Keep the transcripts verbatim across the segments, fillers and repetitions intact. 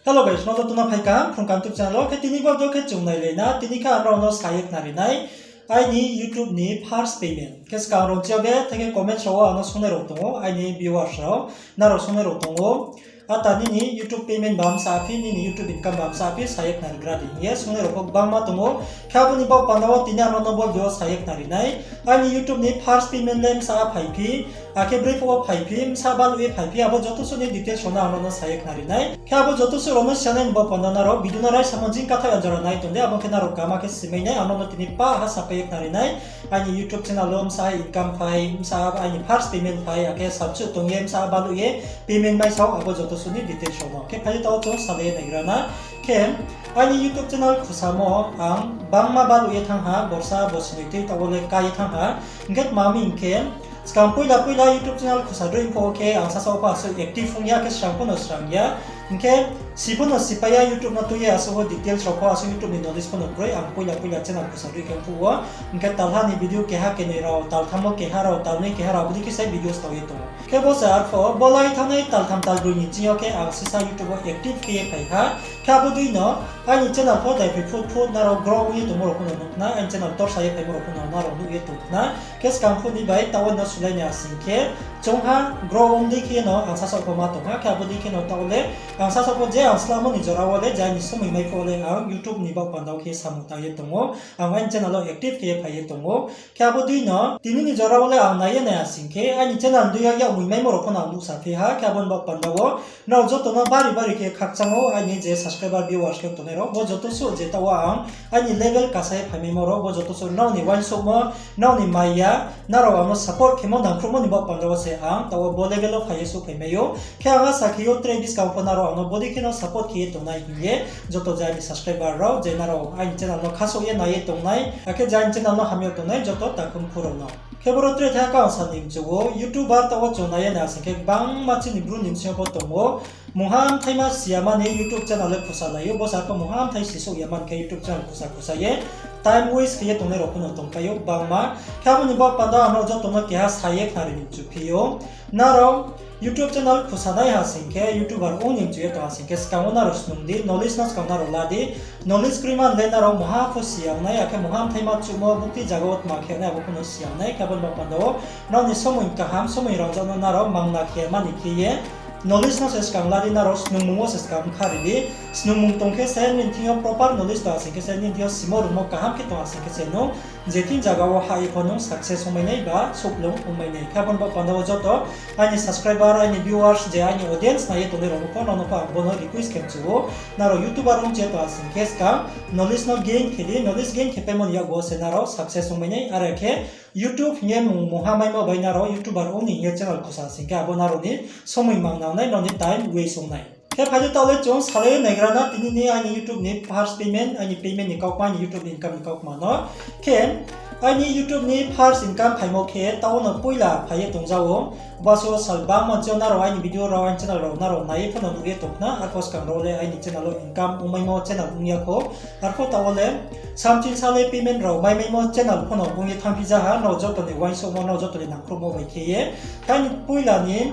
Hello guys, nrao joto no phai kaham Phrung Kaham YouTube channel wo. Khe tini bo video khe chung nailai na, tini khe ang nrao no sa ye khnari nai aini YouTube ni first payment. Khe skang rao chi yo be thai khe comment rao wo ang no sungnai rao tong ou, aini viewers rao, nrao sungnai rao tong ou. Ata nini YouTube payment ba msa phi, nini YouTube income ba msa phi, sa ye khnari gra di hing ye sungnai rao pho gbangma tong ou. Khe abo ni baoh panda wo tini ang nrao no bo video sa ye khnari nai. Aini YouTube ni first payment le msa phai phi, akhe brei phuh wo phai phi, msa baluh ye phai phi, abo joto suh ni details rao no ang nrao no sa ye khnari nai. Khe abo joto suh rao no sa nai ni baoh panda nrao video no raisamo jing kathaoh ya jora nai tong di, abo khe nrao kama khe simai nai, ang nrao no tini pah ha sapai ye khnari nai. Aini YouTube channel wo msa income phai, msa aini first payment phai, akhe sabsuh tong ye msa baluh ye payment mai sao, abo joto suh ni details rao no. Khe phai di taoh chung salai ye naigra na. Khe aini YouTube channel khusamo ang bangma baluh ye thanng ha, borsa bosi noi tui taoh wo le ká ye thanng ha. Hing khe tma mi hing khe, skang poila poila YouTube channel khusa droi pho khe ang sasaoh pho asuh active ong ya, khe srang pho no srang ya. Hing khe si pho no sipai ya YouTube no tui ye, asuh wo details rao pho, asuh YouTube ni knowledge pho no kroi, ang poila poila channel khusa droi khe phuh wo. Hing khe talha ni video keha kenoi rao, taltham wo keha rao, talnoi keha rao, abo dei khe se video stao ye tong ou. Khe bo se arphuh bo lai thanngnai taltham talbroi ni ching yo khe ang sisa YouTube wo active khe ye phai ha. Khe abo dei no aini channel pho daiphai phut phut nrao grow ong ye tongmo rao pho no nuh khna, aini channel torsa ye phaimo rao pho no nrao nuh ye tong khna. Khe skang phuh ni bai taoh wo no sulai ni asing khe, chung ha grow ong dei khe no ang sasaoh pho ma tong ha, khe abo dei khe no taoh wo le ang sasaoh pho je ang slamo ni jora wo le, je aini somoi mai pho le ang YouTube ni baoh panda wo khe samung tang ye tong ou, ang aini channel wo active khe ye phai ye tong ou. Khe abo dei no tini ni jora wo le ang nai ye nai asing khe, aini channel dei yo yakmoi maimo rao pho no ang nuhsa phi ha, khe abo ni baoh panda wo nrao joto no bari bari khe khakchang ou, aini je subscriber viewers khe tongnai rao, bo joto suh je taoh wo ang aini level kasa ye phaimaimo rao, bo joto suh nrao ni uaingsouhmo, nrao ni maya, nrao ang no support khemo nangkhruhmo ni baoh panda wo se ang taoh wo bo level wo phai ye souhphai mai ou. Khe ang asa khe ou tre buskang pho nrao ang no bodei khe no support khe ye tongnai hing ye, joto je aini subscriber rao, je nrao aini channel no khasouh ye nai ye tongnai, akhe je aini channel no hamya tongnai, joto takhu mkhu rao no. Khe boro tre thai khe ang sa ni mchu ou, YouTuber taoh wo chung nai ye nai asing khe gbangma chini Bru ni bsing yo pho tong ou. Mungha mthaima si ya mani YouTube channel le khusa lai ou, bo sa pho mungha mthai sisouh ya man khe YouTube channel khusa khusa ye time waste khe ye tongnai rao pho no tongpai ou gbangma. Khe abo ni baoh panda ang nrao joto no keha sa ye khnari ni mchu phi ou. Nrao YouTube channel khusa nai ha sing khe, YouTuber ong ni mchu ye tong ha sing khe, skang wo nrao snung di, knowledge no skang nrao la di. Knowledge kroi man le nrao mungha pho si ya ong nai, akhe mungha mthaima chuhmo bukti zaga wo tma khe nai abo pho no si ya ong nai, khe abo ni baoh panda wo nrao ni somoi kaham, somoi rangzag no nrao mangna khe mani khe ye knowledge no se skang la di, nrao snungmung wo se skang bkha ri di. Snungmung tong khe se nini thing yo proper knowledge tong ha sing khe se, nini thing yo simo rungmo kaham khe tong ha sing khe se nung je thing zaga wo hah ye pho nung success ongmai nai ba souhplung ongmai nai. Khe abo ni baoh panda wo joto aini subscriber, aini viewers, je aini audience nai ye tongnai rao no pho, nrao no pho ang bo no request khe mchu ou. Nrao YouTuber ong chi ye tong ha sing khe skang knowledge no gain khe di, knowledge gain khe paimo ni yakgu wo se nrao success ongmai nai, are khe YouTube hing ye mung mungha maimo bai nrao YouTuber ong ni hing ye channel khusa sing khe abo nrao ni somoi mang nang nai, nrao ni time waste ong nai. Khe phai di taoh le chung salai ye naigra na tini ni aini YouTube ni first payment, aini payment ni kaukma, aini YouTube ni income ni kaukma no. Khe aini YouTube ni first income phaimo khe taoh wo no poila phai ye tongja ou. Bo asuh sal bangma ching yo nrao aini video rao, aini channel rao nrao nai ye pho no nuh ye tong khna, arpho skang rao le aini channel wo income ongmaimo channel ong ya kho. Arpho taoh wo le samching sa le payment rao maimaimo channel pho no ong ye thanngphi ja ha, nrao joto ni uaingsouhmo, nrao joto ni nangkhruhmo bai khe ye. Khe aini poila ni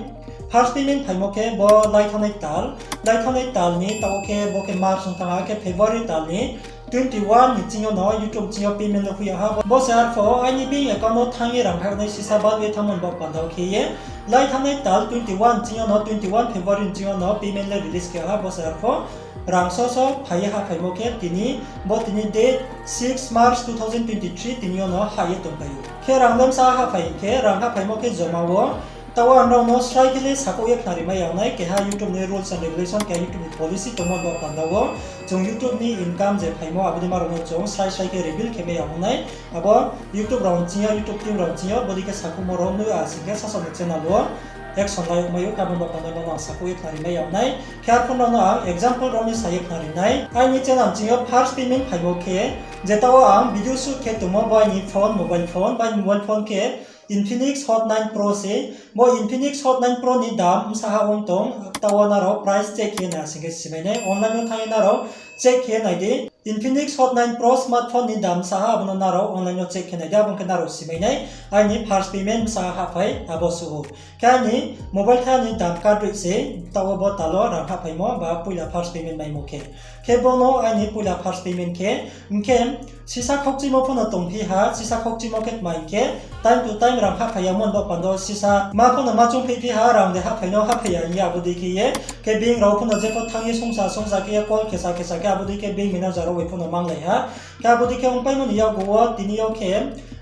first payment phaimo khe bo lai thanngnai tal, lai thanngnai tal ni taoh wo khe bo khe March ong thanng ha, khe February tal ni twenty one ni ching yo no YouTube ching yo payment le khui ya ha. Bo se arpho aini bank account wo thanng ye rang phai nai sisa baluh ye thanngmo ni baoh panda wo khe ye, lai thanngnai tal twenty one ching yo no, twenty one February ni ching yo no payment le release khe ha. Bo se arpho rang soso phai ye hahphaimo khe tini, bo tini date six March two thousand twenty three, tini yo no hah ye tongpai ou. Khe rang le bsa hahphai hing khe, rang hahphaimo khe joma wo taoh wo ang nrao no srai khe le sakhouh ye khnari mai ya ong nai, keha YouTube ni rules and regulation, keha YouTube ni policy tongmo ni baoh panda wo chung YouTube ni income je phaimo abo dei ma rao no chung srai srai khe reveal khe mai ya ong nai. Abo YouTube rao ni ching yo, YouTube team rao ni ching yo bodei khe sakhouhmo rao nuh ya sing khe sasaoh ni channel wo action lai yag mai ou, khe abo ni baoh panda no ang sakhouh ye khnari mai ya ong nai. Khe arpho nrao no ang example rao ni sa ye khnari nai. Aini channel ching yo first payment phaimo khe, je taoh wo ang video shoot khe tongmo bo aini phone, mobile phone, bo aini mobile phone khe Infinix Hot nine Pro se. Bo Infinix Hot nine Pro ni dam bsa ha ong tong, taoh wo nrao price check khe nai sing khe simai nai, online wo thanng ye nrao check khe nai di. Infinix Hot nine Pro smartphone ni dam bsa ha, abo no nrao online wo check khe nai di, abo ong khe nrao simai nai. Aini first payment bsa hahphai abo suh ou. Khe aini mobile thani dam kadroi se, taoh wo bo tal wo rang hahphaimo ba poila first payment maimo khe. Khe bo no aini poila first payment khe, hing khe sisa khaukchimo pho no tongphi ha, sisa khaukchimo khe tma hing khe, time to time rang hahphai ya mo ni baoh panda wo sisa ma pho no ma choungphi phi ha, rang de hahphai no hahphai ya hing ye abo dei khe ye. Khe being rao pho no jepho thanng ye songsa songsa khe ye call khesa khesa khe abo dei khe being manager rao bai pho no manglai ha. Khe abo dei khe ongpaimo ni yakgu wo tini yo khe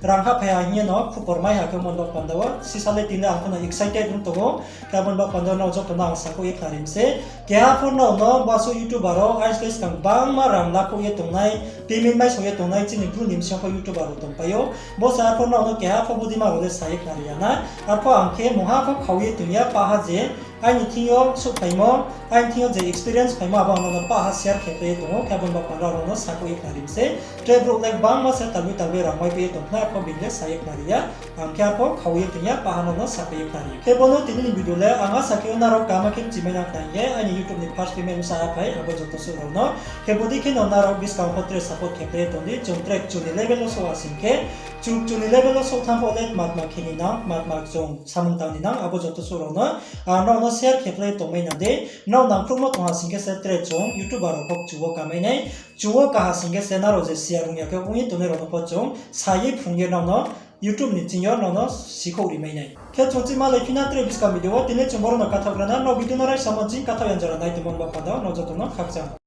rang hahphai ha hing ye no khupor mai ha khe mo ni baoh panda wo. Sisa le tini le ang pho no excited ong tong ou. Khe abo ni baoh panda wo nrao joto no ang sakhouh ye khnari mi se. Keha pho nrao no basuh YouTuber rao aisleskang gbangma rang lakhouh ye tongnai, payment maisao ye tongnai chini Bru ni bsing yo pho YouTuber rao tongpai ou. Bo se arpho nrao no keha pho bodima rao le sa ye khnari ya na. Arpho ang khe mungha pho khau ye tong ya, pah ha je aini thing yo souhphaimo, aini thing yo je experience phaimo abo ang nrao no pah ha share khe pai ye tong ou. Khe abo ni baoh panda wo nrao no sakhouh ye khnari mi se. Tre brouh le gbangma se talboi talboi rang mai pai ye tong khna, arpho bini le sa ye khnari ya. Ang khe arpho khau ye tong ya, pah ha nrao no sakhouh ye khnari. Khe bo no tini ni video le ang asa khe ou nrao kaham khe mchimai nang khna hing ye aini YouTube ni first payment bsa hahphai abo joto suh rao no. Khe bodei khe no nrao buskang pho tre support khe pai ye tong di, chung tre kchu ni level wo souh ha sing khe, kchu, kchu ni level wo souh thanng pho le tma tma khe ni nang, tma tma chung samung tang ni nang, abo joto suh rao no ang nrao no share khe pai ye tongmai nang di. Nrao nangkhruhmo tong ha sing khe se tre chung YouTuber rao pho kchu wo kamai nai, kchu wo ka ha sing khe se nrao je siya rung ya khe ong ye tongnai rao no pho chung sa ye phrung ye nrao no YouTube ni ching yo nrao no sikhouh ri mai nai. Khe chung chima lai phi na tre buskang video wo, tini chung boro no kathaoh gra na, nrao video no raisa mo ching kathaoh ya jora nai tongmo ni baoh panda wo nrao joto no khakchang.